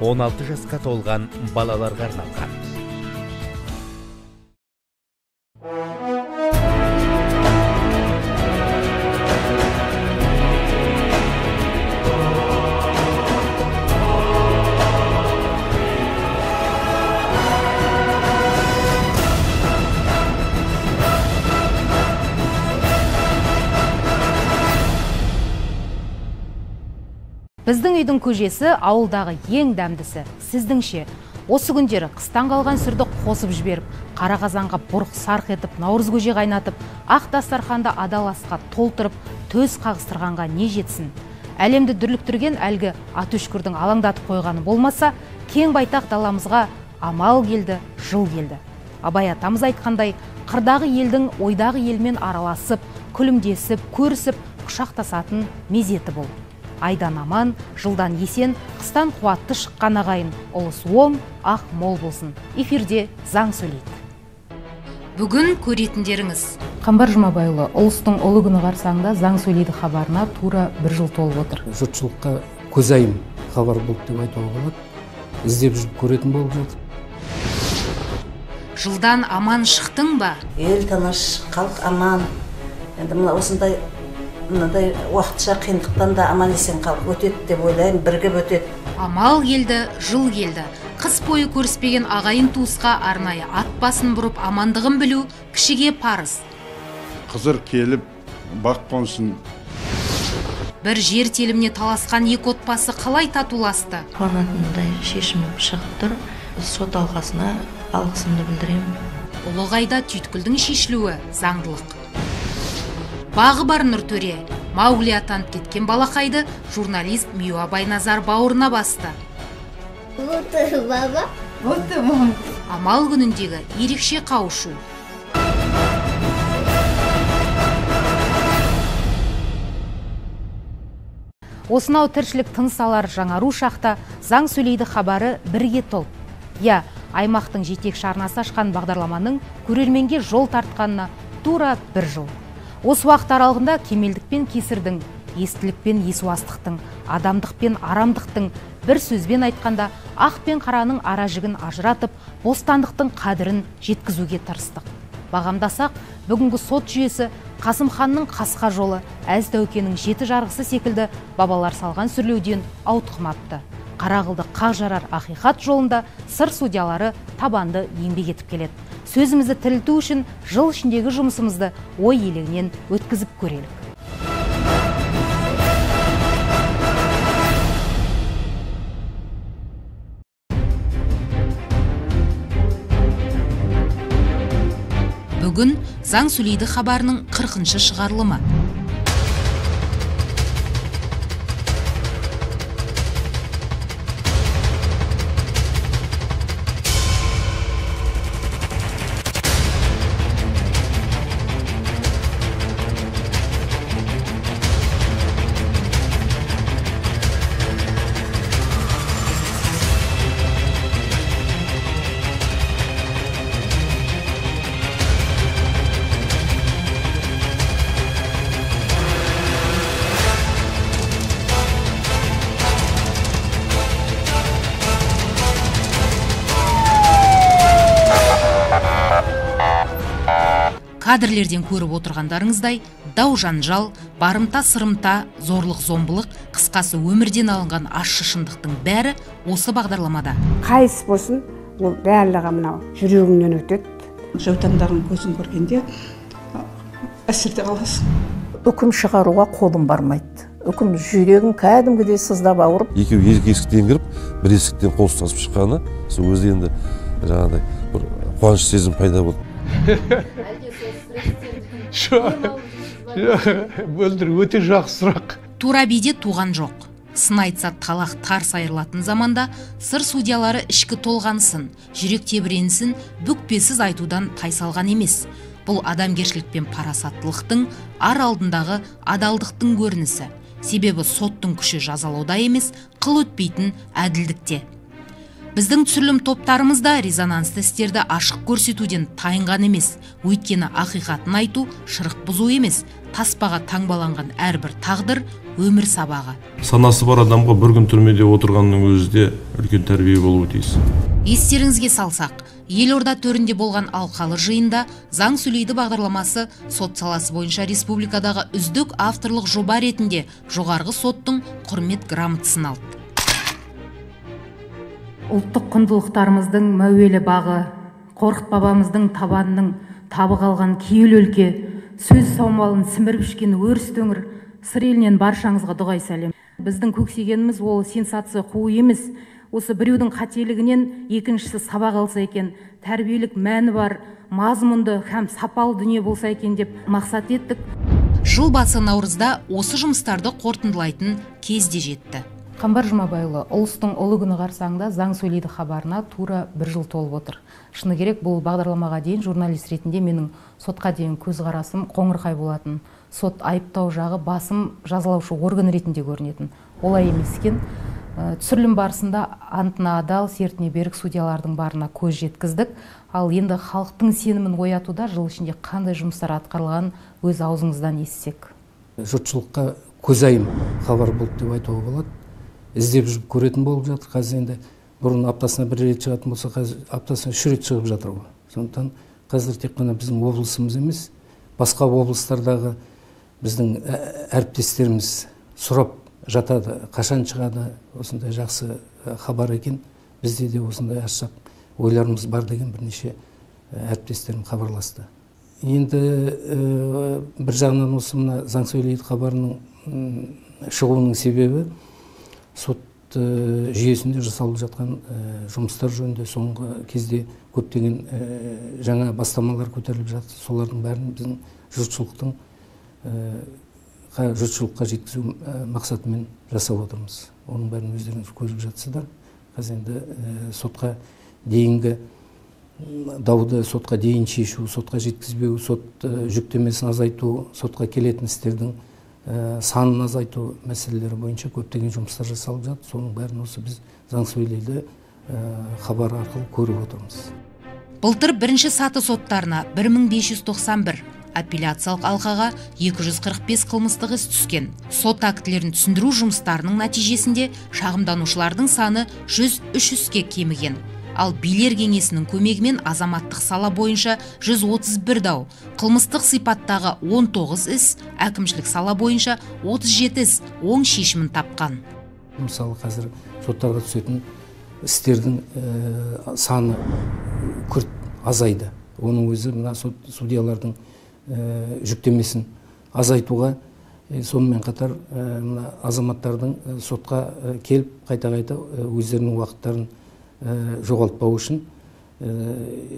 16 жасқа толған балаларға арналған. Біздің үйдің көжесі ауылдағы ең дәмдісі. Сіздіңше, осы күндері қыстан қалған сүрді қосып жіберіп, қара қазанға бұрқ сарқ етіп, наурыз көже қайнатып, ақ дастарханды адал асқа толтырып, төс қағыстырғанға не жетсін? Әлемді дүрліктірген әлгі атөшкүрдің алаңдатып қойғаны болмаса, кең байтақ даламызға амал келді, жыл келді. Абай атамыз айтқандай, қырдағы елдің ойдағы елмен араласып, күлімдесіп, көрісіп, құшақтасатын мезеті бұл. Айдан аман, жылдан есен, қыстан қуатты шыққан ағайын, ұлыс оң, ақ мол болсын. Эфирде заң сөйлейді. Бүгін көретіндеріңіз. Қамбар Жұмабайұлы, ұлыстың ұлы күні қарсаңында заң сөйлейді хабарына тура бір жыл толып отыр. Жұртшылыққа көзайым хабар болды деп айтуға болады. Іздеп жүріп көретін болып жатыр. Жылдан аман шықтың ба? Ел тыныш, халық аман. Енді мына осындай мынадай уақытша қиындықтан да аман есен қалып өтеді деп ойлаймын, бірігіп өтеді. Амал келді, жыл келді. Қыс бойы көріспеген ағайын туысқа арнайы ат басын бұрып амандығын білу кішіге парыз. Қызыр келіп бақ қонсын. Бір жер теліміне таласқан екі отбасы қалай татуласты? Қуанатындай шешім шығып тұр. Сот алқасына алғысымды білдіремін. Ұлығайда түйткілдің шешілуі заңдылық. Бағы бар Нұртөре, Маугли атанып кеткен балақайды журналист Миуа Байназар бауырына басты. Баба, вот мама. Амал күніндегі ерекше қауышу. Осынау тіршілік тыныс алар жаңару шақта заң сөйлейді хабары бірге толып. Я, аймақтың жетекші арнасы ашқан бағдарламаның көрерменге жол тартқанына тура бір жыл. Осы уақыт аралығында кемелдік пен кесірдің, естілік пен есуастықтың, адамдық пен арамдықтың, бір сөзбен айтқанда ақ пен қараның ара жігін ажыратып, бостандықтың қадірін жеткізуге тырыстық. Бағамдасақ, бүгінгі сот жүйесі Қасым ханның қасқа жолы, Әз Тәукенің жеті жарғысы секілді бабалар салған сүрлеуден ауытқымапты. Қара қылды қақ жарар ақиқат жолында сыр судьялары табанды еңбек етіп келеді. Сөзімізді тірілту үшін жыл ішіндегі жұмысымызды ой елегінен өткізіп көрелік. Бүгін заң сөйлейді хабарының 40-шы шығарылымы. Кадрлерден көріп отырғандарыңыздай, дау жанжал, барымта сырымта, зорлық зомбылық, қысқасы өмірден алынған ащы шындықтың бәрі осы бағдарламада. Қай іс болсын, ол барлығы мынау жүрегіңнен өтеді. Жаутаңдаған көзін көргенде әсірде қаласың. Үкім шығаруға қолым бармайды. Үкім жүрегім кәдімгідей сыздап ауырып. Екеуі екі есіктен кіріп, бір есіктен қол ұстасып шыққаны, сол өзі енді жаңағыдай бір қуаныш сезім пайда болды. Мөлдір, өте жақсы сұрақ. Тура биде туған жоқ. Сын айтса талақ тарс айырылатын заманда сыр судьялары ішкі толғанысын, жүрек тебіренісін бүкпесіз айтудан тайсалған емес. Бұл адамгершілік пен парасаттылықтың, ар алдындағы адалдықтың көрінісі. Себебі соттың күші жазалауда емес, қыл өтпейтін әділдікте. Біздің түсірілім топтарымыз да резонансты істерді ашық көрсетуден тайынған емес. Өйткені ақиқатын айту шырық бұзу емес, таспаға таңбаланған әрбір тағдыр өмір сабағы. Санасы бар адамға бір күн түрмеде отырғанның өзі де үлкен тәрбие болуы тиіс. Естеріңізге салсақ, елорда төрінде болған алқалы жиында «Заң сөйлейді» бағдарламасы сот саласы бойынша республикадағы үздік авторлық жоба ретінде жоғарғы соттың құрмет грамотасын алды. Ұлттық құндылықтарымыздың мәуелі бағы, Қорқыт бабамыздың табанының табы қалған киелі өлке, сөз саумалын сіміріп ішкен өріс өңір, Сыр елінен баршаңызға дұғай сәлем. Біздің көксегеніміз ол сенсация қуу емес, осы біреудің қателігінен екіншісі сабақ алса екен, тәрбиелік мәні бар, мазмұнды һәм сапалы дүние болса екен деп мақсат еттік. Жыл басы наурызда осы жұмыстарды қорытындылайтын кез де жетті. Қамбар Жұмабайұлы, ұлыстың ұлы күні қарсаңында «Заң сөйлейді» хабарына тура бір жыл толып отыр. Шыны керек, бұл бағдарламаға дейін журналист ретінде менің сотқа деген көзқарасым қоңырқай болатын. Сот айыптау жағы басым жазалаушы орган ретінде көрінетін. Олай емес екен. Түсірілім барысында антына адал, сертіне берік судьялардың барына көз жеткіздік. Ал енді халықтың сенімін оятуда жыл ішінде қандай жұмыстар атқарылғанын өз аузыңыздан естісек. Жұртшылыққа көзайым хабар болды деп айтуға болады. Іздеп жүріп көретін болып жатыр. Қазір енді бұрын аптасына бір рет шығатын болса, қазір аптасына 3 рет шығып жатыр ғой. Сондықтан қазір тек қана біздің облысымыз емес, басқа облыстардағы біздің әріптестеріміз сұрап жатады, қашан шығады, осындай жақсы хабар екен, бізде де осындай ашсақ ойларымыз бар деген бірнеше әріптестерім хабарласты. Енді бір жағынан осы мына «Заң сөйлейді» хабарының шығуының себебі сот жүйесінде жасалып жатқан жұмыстар жөнінде соңғы кезде көптеген жаңа бастамалар көтеріліп жатыр. Солардың бәрін біздің жұртшылыққа жеткізу мақсатымен жасап отырмыз. Оның бәрін өздеріңіз көріп жатсыздар. Қазір енді сотқа дейінгі дауды сотқа дейін шешу, сотқа жеткізбеу, сот жүктемесін азайту, сотқа келетін істердің санын азайту мәселелері бойынша көптеген жұмыстар жасалып жатыр. Соның бәрін осы біз «Заң сөйлейді» хабар арқылы көріп отырмыз. Былтыр бірінші саты соттарына 1591, апелляциялық алқаға 245 қылмыстық іс түскен. Сот актілерін түсіндіру жұмыстарының нәтижесінде шағымданушылардың саны 103 іске кеміген. Ал билер кеңесінің көмегімен азаматтық сала бойынша 131 дау, қылмыстық сипаттағы 19 іс, әкімшілік сала бойынша 37 іс оң шешімін тапқан. Мысалы, қазір соттарға түсетін істердің саны күрт азайды. Оның өзі мына судьялардың жүктемесін азайтуға, сонымен қатар мына азаматтардың сотқа келіп қайта-қайта өздерінің уақыттарын жоғалтпау үшін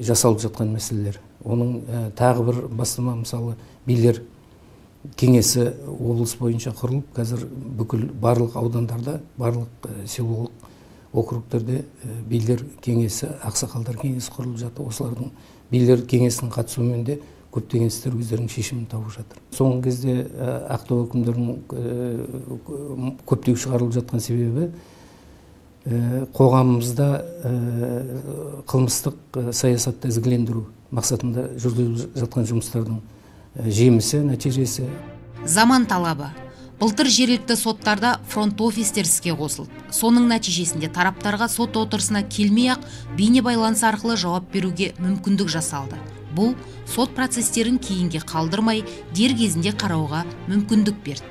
жасалып жатқан мәселелер. Оның тағы бір бастама, мысалы, билер кеңесі облыс бойынша құрылып, қазір бүкіл барлық аудандарда, барлық селолық округтерде билер кеңесі, ақсақалдар кеңесі құрылып жатыр. Осылардың билер кеңесінің қатысуымен де көптеген істер өздерінің шешімін тауып жатыр. Соңғы кезде ақтау үкімдерінің көптеу шығарылып жатқан себебі қоғамымызда қылмыстық саясатты ізгілендіру мақсатында жүргізіліп жатқан жұмыстардың жемісі, нәтижесі. Заман талабы. Былтыр жергілікті соттарда фронт-офистер іске қосылды. Соның нәтижесінде тараптарға сот отырысына келмей-ақ бейнебайланыс арқылы жауап беруге мүмкіндік жасалды. Бұл сот процестерін кейінге қалдырмай, дер кезінде қарауға мүмкіндік берді.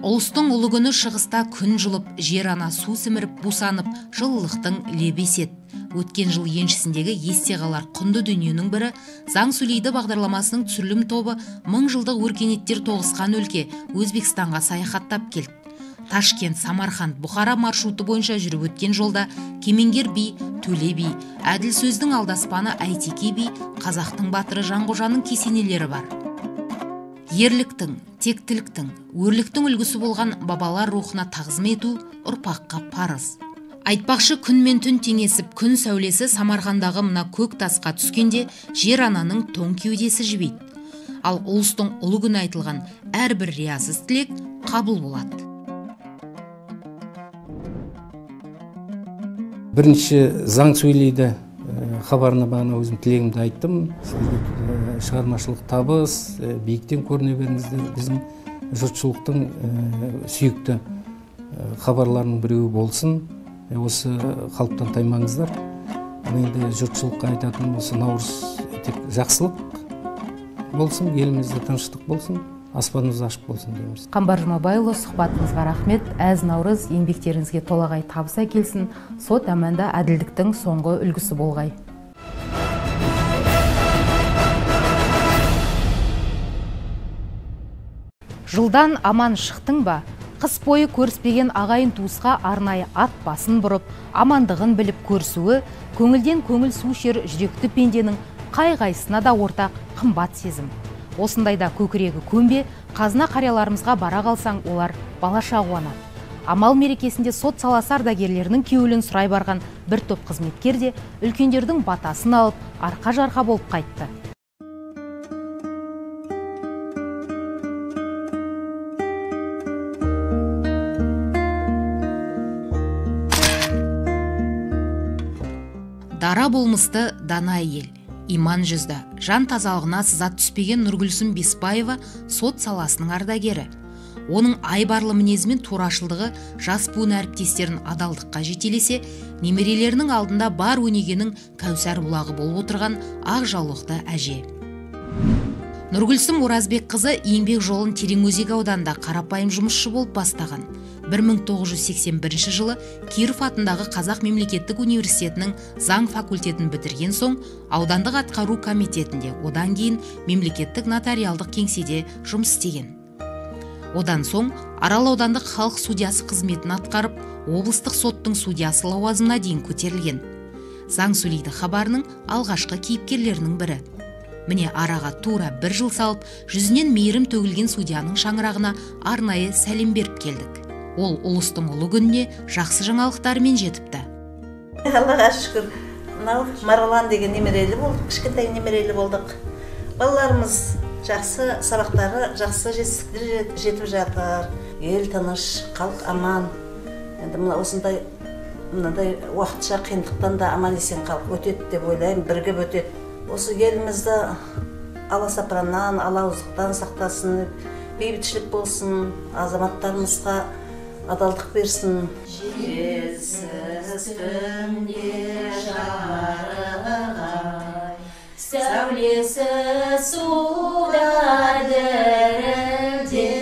Ұлыстың ұлы күні шығыста күн жылып, жер ана су сіміріп, бусанып, жылылықтың лебі еседі. Өткен жыл еншісіндегі есте қалар құнды дүниенің бірі «Заң сөйлейді» бағдарламасының түсірілім тобы 1000 жылдық өркениеттер тоғысқан өлке Өзбекстанға саяхаттап келді. Ташкент, Самарқанд, Бұхара маршруты бойынша жүріп өткен жолда Кемеңгер би, Төле би, әділ сөздің алдаспаны Әйтеке би, қазақтың батыры Жанқожаның кесенелері бар. Ерліктің, тектіліктің, өрліктің үлгісі болған бабалар рухына тағзым ету ұрпаққа парыз. Айтпақшы, күн мен түн теңесіп, күн сәулесі Самарқандағы мына көк тасқа түскенде жер ананың тоң кеудесі жібиді. Ал ұлыстың ұлы күні айтылған әрбір риясыз тілек қабыл болады. Бірінші «Заң сөйлейді» хабарына бағана өзім тілегімді айттым. Сіздерге шығармашылық табыс, биіктен көріне беріңіздер. Біздің жұртшылықтың сүйікті хабарларының біреуі болсын. Осы қалыптан таймаңыздар. Енді жұртшылыққа айтатыным осы наурыз тек жақсылық болсын, елімізде тыныштық болсын, аспанымыз ашық болсын дейміз. Қамбар Жұмабайұлы, сұхбатыңызға рахмет. Әз наурыз еңбектеріңізге толағай табыс әкелсін. Сот әманда әділдіктің соңғы үлгісі болғай. Жылдан аман шықтың ба? Қыс бойы көріспеген ағайын туысқа арнайы ат басын бұрып, амандығын біліп көрісуі, көңілден көңіл су ішер жүректі пенденің қай-қайсысына да ортақ қымбат сезім. Осындайда көкірегі көмбе, қазына қарияларымызға бара қалсаң, олар балаша қуанады. Амал мерекесінде сот саласы ардагерлерінің кеуілін сұрай барған бір топ қызметкер де үлкендердің батасын алып, арқа-жарқа болып қайтты. Дара болмысты дана әйел, иман жүзді, жан тазалығына сызат түспеген Нұргүлсім Бесбаева сот саласының ардагері. Оның айбарлы мінезі мен турашылдығы жас буын әріптестерін адалдыққа жетелесе, немерелерінің алдында бар өнегенің кәусар бұлағы болып отырған ақ жаулықты әже. Нұргүлсім Оразбекқызы еңбек жолын Тереңөзек ауданында қарапайым жұмысшы болып бастаған. 1981 жылы Киров атындағы Қазақ мемлекеттік университетінің заң факультетін бітірген соң аудандық атқару комитетінде, одан кейін мемлекеттік нотариалдық кеңседе жұмыс істеген. Одан соң Арал аудандық халық судьясы қызметін атқарып, облыстық соттың судьясы лауазымына дейін көтерілген. Заң сөйлейді хабарының алғашқы кейіпкерлерінің бірі. Міне араға тура бір жыл салып, жүзінен мейірім төгілген судьяның шаңырағына арнайы сәлем беріп келдік. Ол ұлыстың ұлы күніне жақсы жаңалықтарымен жетіпті. Аллаға шүкір, мынау Маралан деген немерелі болдық, кішкентай немерелі болдық. Балаларымыз жақсы, сабақтары жақсы жетістіктер жетіп жатыр. Ел тыныш, халық аман. Енді мына осындай мынадай уақытша қиындықтан да аман есен халық өтеді деп ойлаймын, бірігіп өтеді. Осы елімізді аласапыраннан, алауыздықтан сақтасын, бейбітшілік болсын, азаматтарымызға адалдық берсін. Желсіз түнде жарық ай, сәулесі суда дірілдеп.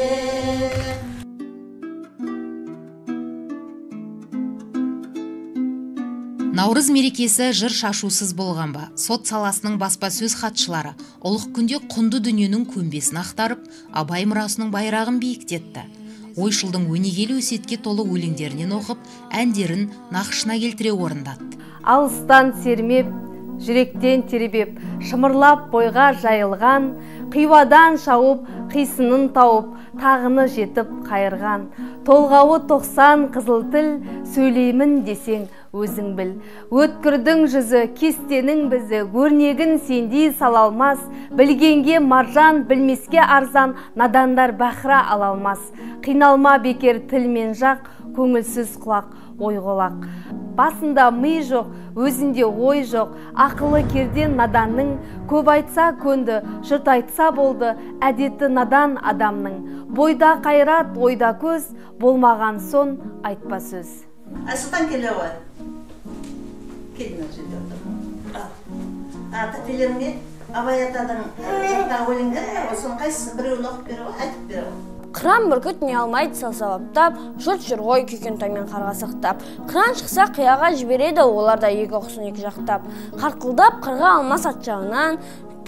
Наурыз мерекесі жыр шашусыз болған ба? Сот саласының баспасөз хатшылары ұлық күнде құнды дүниенің көмбесін ақтарып, Абай мұрасының байрағын биіктетті. Ойшылдың өнегелі өсиетке толы өлеңдерінен оқып, әндерін нақышына келтіре орындатты. Алыстан сермеп, жүректен тербеп, шымырлап бойға жайылған, қиуадан шауып, қисынын тауып, тағыны жетіп қайырған. Толғауы 90 қызыл тіл, сөйлеймін десең өзің біл. Өткірдің жүзі, кестенің бізі, өрнегін сендей сала алмас, білгенге маржан, білмеске арзан, надандар бақыра ала алмас. Қиналма бекер тіл мен жақ, көңілсіз құлақ, ойғолақ. Басында ми жоқ, өзінде ой жоқ, ақылы керден наданның, көп айтса көнді, жұрт айтса болды, әдеті надан адамның. Бойда қайрат, ойда көз, болмаған сон айтпа сөз. Айсұлтан келе ғой. Кел мына жерде отыр. Ал. Тәтелеріңе Абай атаның жаттағы өлеңдері, осының қайсысын біреуін оқып бере ғой, айтып бере ғой. Қыран бүркіт не алмайды салсалаптап, жұрт жүр ғой күйкентаймен қарға сақтап. Қыран шықса қияға жібереді, олар да екі құсын екі жақтап. Қарқылдап қырға алмас ат жағынан,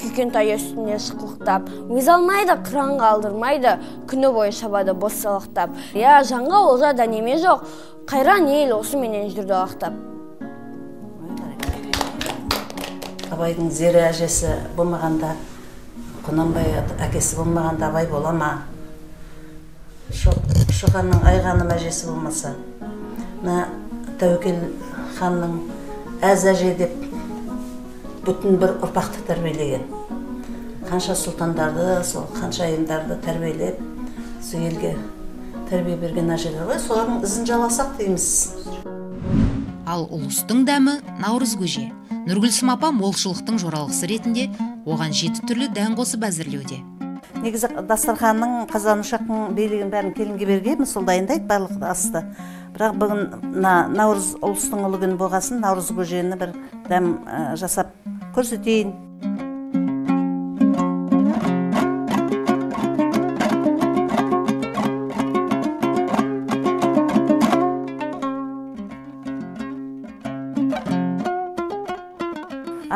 күйкентайы үстінде шықылықтап. Өз алмайды, қыранға алдырмайды, күні бойы шабады бос салақтап. Я жанға олжа дәнеме жоқ, қайран ел осыменен жүрді алақтап. Абайдың Зере әжесі болмағанда, Құнанбай әкесі болмағанда Абай бола ма? Шоқанның Айғаным әжесі болмаса, мына Тәуекел ханның әз әже деп бүтін бір ұрпақты тәрбиелеген. Қанша сұлтандарды, сол ханшайымдарды тәрбиелеп, сол елге тәрбие берген әжелер ғой, солардың ізін жалғасақ дейміз. Ал ұлыстың дәмі наурыз көже. Нұргүлсім апа молшылықтың жоралғысы ретінде оған 7 түрлі дән қосып әзірлеуде. Негізі дастарханның, қазан ошақтың билігін бәрін келінге бергенбіз, сол дайындайды барлық асты. Бірақ бүгін наурыз ұлыстың ұлы күні болғасын, наурыз көжені бір дәм жасап көрсетейін.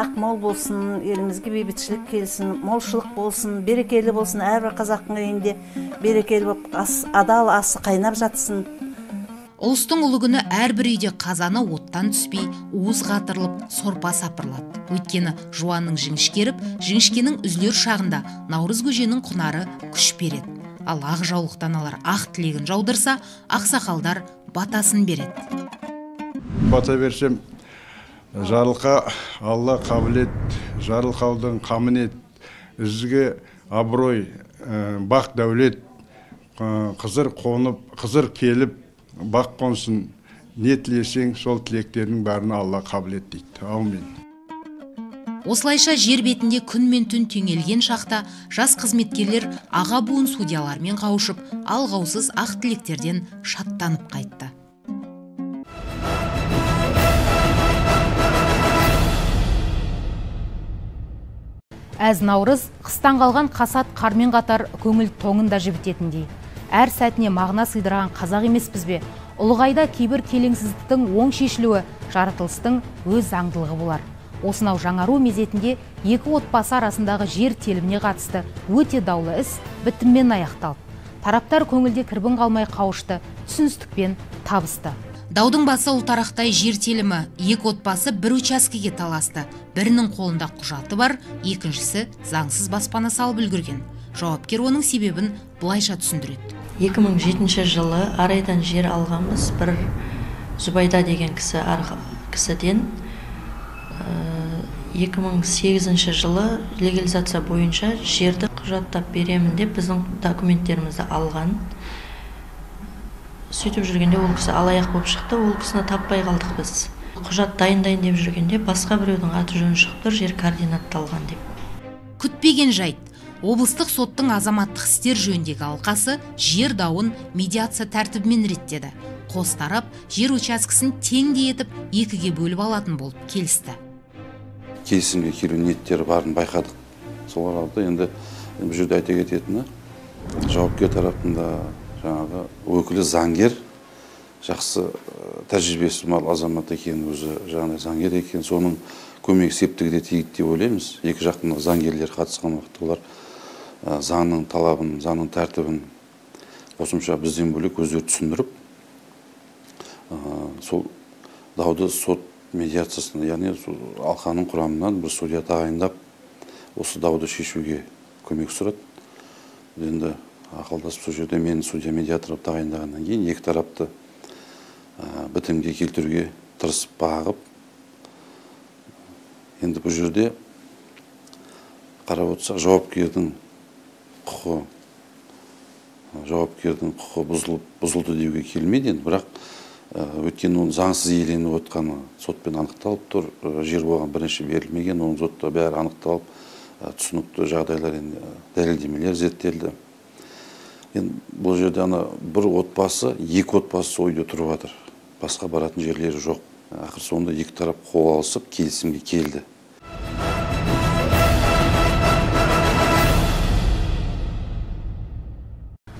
Ақ мол болсын, елімізге бейбітшілік келсін, молшылық болсын, берекелі болсын, әрбір қазақтың үйінде берекелі болып, адал асы қайнап жатсын. Ұлыстың ұлы күні әрбір үйде қазаны оттан түспей, уыз қатырылып, сорпа сапырылады. Өйткені жуанның жіңішкеріп, жіңішкенің үзілер шағында наурыз көженің құнары күш береді. Ал ақ жаулықты аналар ақ тілегін жаудырса, ақсақалдар батасын береді. Бата берсем, жарылқа Алла қабыл ет, жарылқаудың қамын ет, ізгі абырой, бақ дәулет, қызыр қонып, қызыр келіп, бақ қонсын, не тілесең, сол тілектердің бәрін Алла қабыл ет дейді. Аумин. Осылайша жер бетінде күн мен түн теңелген шақта жас қызметкерлер аға буын судьялармен қауышып, алғаусыз ақ тілектерден шаттанып қайтты. Әз наурыз қыстан қалған қасат қармен қатар көңіл тоңын да жібітетіндей. Әр сәтіне мағына сыйдырған қазақ емеспіз бе? Ұлығайда кейбір келеңсіздіктің оң шешілуі жаратылыстың өз заңдылығы болар. Осынау жаңару мезетінде екі отбасы арасындағы жер теліміне қатысты өте даулы іс бітіммен аяқталды. Тараптар көңілде кірбің қалмай қауышты, түсіністікпен табысты. Даудың басы ұлтарақтай жер телімі. Екі отбасы бір учаскеге таласты. Бірінің қолында құжаты бар, екіншісі заңсыз баспана салып үлгерген. Жауапкер оның себебін былайша түсіндіреді. 2007 жылы Арайдан жер алғанбыз. Бір Зүбайда деген кісіден 2008 жылы легализация бойынша жерді құжаттап беремін деп біздің документтерімізді алған. Сөйтіп жүргенде ол кісі алаяқ болып шықты, ол кісіні таппай қалдық біз. Құжат дайындайын деп жүргенде басқа біреудің аты жөні шығып тұр, жер координатталған деп. Күтпеген жайт. Облыстық соттың азаматтық істер жөніндегі алқасы жер дауын медиация тәртібімен реттеді. Қос тарап жер учаскесін теңдей етіп екіге бөліп алатын болып келісті. Келісімге келу ниеттері барын байқадық. Сол арада енді бұл жерде айта кететіні, жауапкер тарапында жаңағы өкілі заңгер, жақсы тәжірибесі мол азамат екен, өзі жаңағы заңгер екен, соның көмегі септігі де тиеді деп ойлаймыз. Екі жақтың заңгерлері қатысқан уақытта олар заңның талабын, заңның тәртібін қосымша бізден бөлек өздері түсіндіріп, сол дауды сот медиациясына, яғни алқаның құрамынан бір судья тағайындап, осы дауды шешуге көмек сұрады. Енді ақылдасып сол жерде мені судья медиатор қылып тағайындағаннан кейін екі тарапты бітімге келтіруге тырысып бағып, енді бұл жерде қарап отырсақ, жауапкердің құқы бұзылды деуге келмейді енді, бірақ өйткені оның заңсыз иеленіп отқаны сотпен анықталып тұр, жер болған бірінші берілмеген, оның сотта бәрі анықталып, түсінікті жағдайлар, енді дәлелдемелер зерттелді. Енді бұл жерде ана бір отбасы, екі отбасы сол үйде тұрып жатыр. Басқа баратын жерлері жоқ. Ақыр соңында екі тарап қол алысып келісімге келді.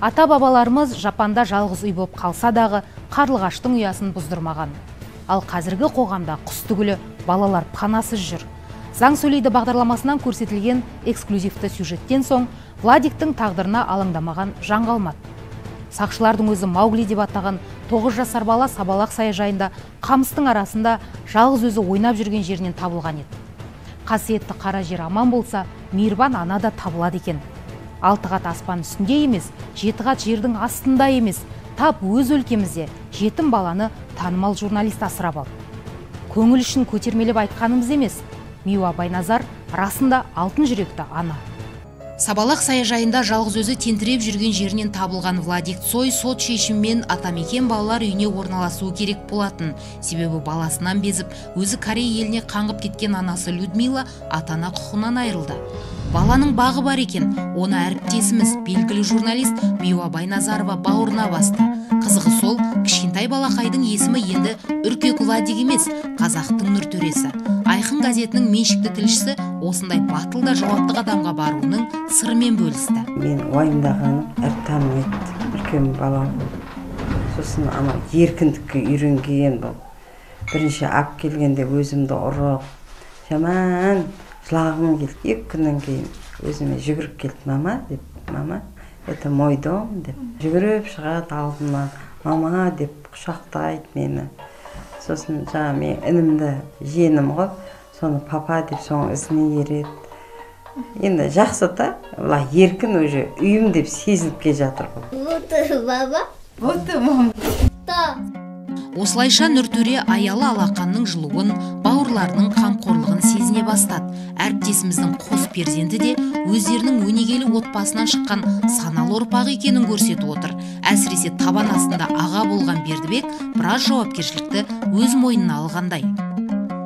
Ата-бабаларымыз Жапанда жалғыз үй болып қалса дағы қарлығаштың ұясын бұздырмаған. Ал қазіргі қоғамда құс түгілі балалар панасыз жүр. Заң сөйлейді бағдарламасынан көрсетілген эксклюзивті сюжеттен соң Владиктің тағдырына алаңдамаған жан қалмады. Сақшылардың өзі Маугли деп атаған 9 жасар бала Сабалақ саяжайында қамыстың арасында жалғыз өзі ойнап жүрген жерінен табылған еді. Қасиетті қара жер аман болса, мейірбан ана да табылады екен. 6 қат аспан үстінде емес, 7 қат жердің астында емес, тап өз өлкемізде жетім баланы танымал журналист асырап алды. Көңіл үшін көтермелеп айтқанымыз емес, Миуа Байназар расында алтын жүректі ана. Сабалақ саяжайында жалғыз өзі тентіреп жүрген жерінен табылған Владик Цой сот шешімімен Атамекен балалар үйіне орналасуы керек болатын. Себебі баласынан безіп, өзі Корей еліне қаңғып кеткен анасы Людмила ата-ана құқығынан айырылды. Баланың бағы бар екен, оны әріптесіміз, белгілі журналист Миуа Байназарова бауырына басты. Қызығы сол, кішкентай балақайдың есімі енді Үркек Владик емес, қазақтың Нұртөресі. Айқын газетінің меншікті тілшісі осындай батыл да жауапты қадамға баруының сырымен бөлісті. Мен уайымдағаным іртаным еді, үлкен балам. Сосын ана еркіндікке үйренген бұл. Бірінші ап келгенде өзімді ұрып, жаман жылағым келді. 2 күннен кейін өзіме жүгіріп келді, мама деп, мама, это мой дом деп. Жүгіріп шығады алдымнан, мама деп құшақтайды мені. Сосын жаңа мен інімді, жиенім ғой, соны папа деп соның ізіне ереді. Енді жақсы та, былай еркін уже үйім деп сезініп келе жатыр бұл. Вот баба, вот мама. Осылайша Нұртөре аялы алақанның жылуын, бауырларының қамқорлығын сезіне бастады. Әріптесіміздің қос перзенті де өздерінің өнегелі отбасынан шыққан саналы ұрпақ екенін көрсетіп отыр. Әсіресе табан астында аға болған Бердібек біраз жауапкершілікті өз мойнына алғандай.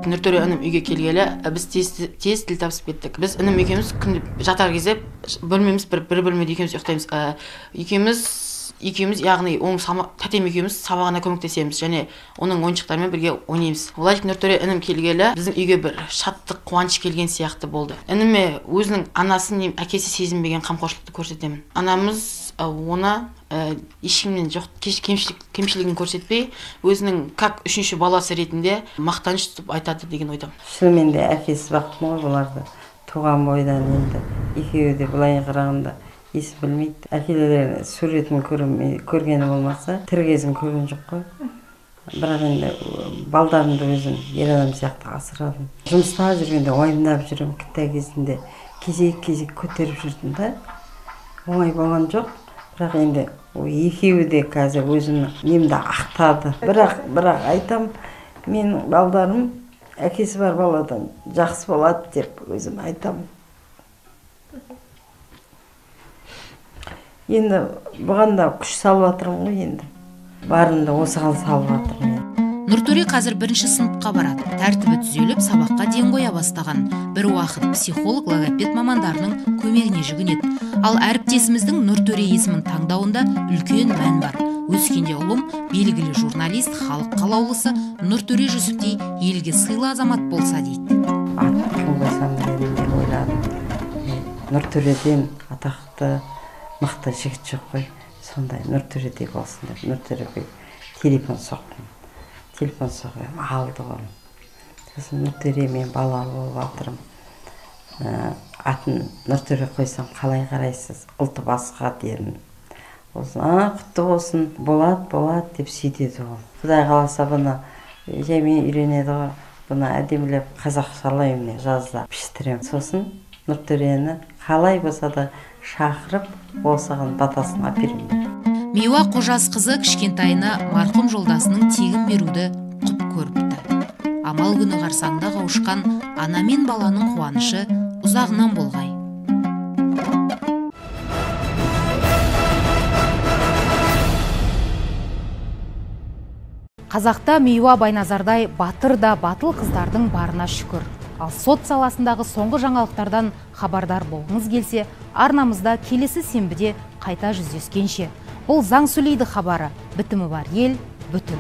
Нұртөре інім үйге келгелі біз тез тіл табысып кеттік. Біз інім екеуміз күнде жатар кезде бөлмеміз бір бөлмеде екеуміз ұйықтаймыз. Екеуміз, яғни оның тәтем екеуміз сабағына көмектесеміз және оның ойыншықтарымен бірге ойнаймыз. Владик Нұртөре інім келгелі біздің үйге бір шаттық, қуаныш келген сияқты болды. Ініме өзінің анасы не әкесі сезінбеген қамқоршылықты көрсетемін. Анамыз оны ешкімнен жоқ кемшілігін көрсетпей, өзінің как үшінші баласы ретінде мақтаныш тұтып айтады деген ойдамын. Шынымен де әкесі бақтым ғой бұларды. Туған бойдан енді екеуі де былай қарағанда ес білмейді. Әкелерінің суретін көргені болмаса, тірі кезін көрген жоқ қой. Бірақ енді балдарымды өзім ер адам сияқты асырадым. Жұмыста жүргенде уайымдап жүремін, кітап кезінде кезек-кезек көтеріп жүрдім да. Оңай болған жоқ. Бірақ енді екеуі де қазір өзімнің немді ақтады. Бірақ айтам, менің балдарым әкесі бар баладан жақсы болады деп өзім айтам. Енді бұған да күш салып жатырмын ғой енді. Барымды осыған салып жатырмын. Нұртөре қазір бірінші сыныпқа барады. Тәртібі түзеліп, сабаққа ден қоя бастаған. Бір уақыт психолог, логопед мамандарының көмегіне жүгінеді. Ал әріптесіміздің Нұртөре есімін таңдауында үлкен мән бар. Өскенде ұлым белгілі журналист, халық қалаулысы Нұртөре Жүсіптей елге сыйлы азамат болса дейді. Атын кім қойсам дедім деп ойладым. Нұртөреден атақты мықты жігіт жоқ қой, сондай Нұртөредей болсын деп Нұртөреге телефон соқтым. Телефон соғып алды ғой. Сосын Нұртөре, мен балалы болып жатырмын. Атын Нұртөре қойсам қалай қарайсыз? Ұлты басқа дедім. Сосын, құтты болсын, болады, болады деп сөйтеді ол. Құдай қаласа бұны жаймен үйренеді ғой. Бұны әдемілеп қазақшалаймын, жазда піштіремін. Сосын Нұртөрені қалай болса да шақырып, осыған батасын әперемін. Миуа Қожасқызы кішкентайына марқұм жолдасының тегін беруді құп көріпті. Амал күні қарсаңда қауышқан ана мен баланың қуанышы ұзағынан болғай. Қазақта Миуа Байназардай батыр да батыл қыздардың барына шүкір. Ал сот саласындағы соңғы жаңалықтардан хабардар болғыңыз келсе, арнамызда келесі сенбіде қайта жүздескенше. Бұл заң сөйлейді хабары, бітімі бар ел, бүтін.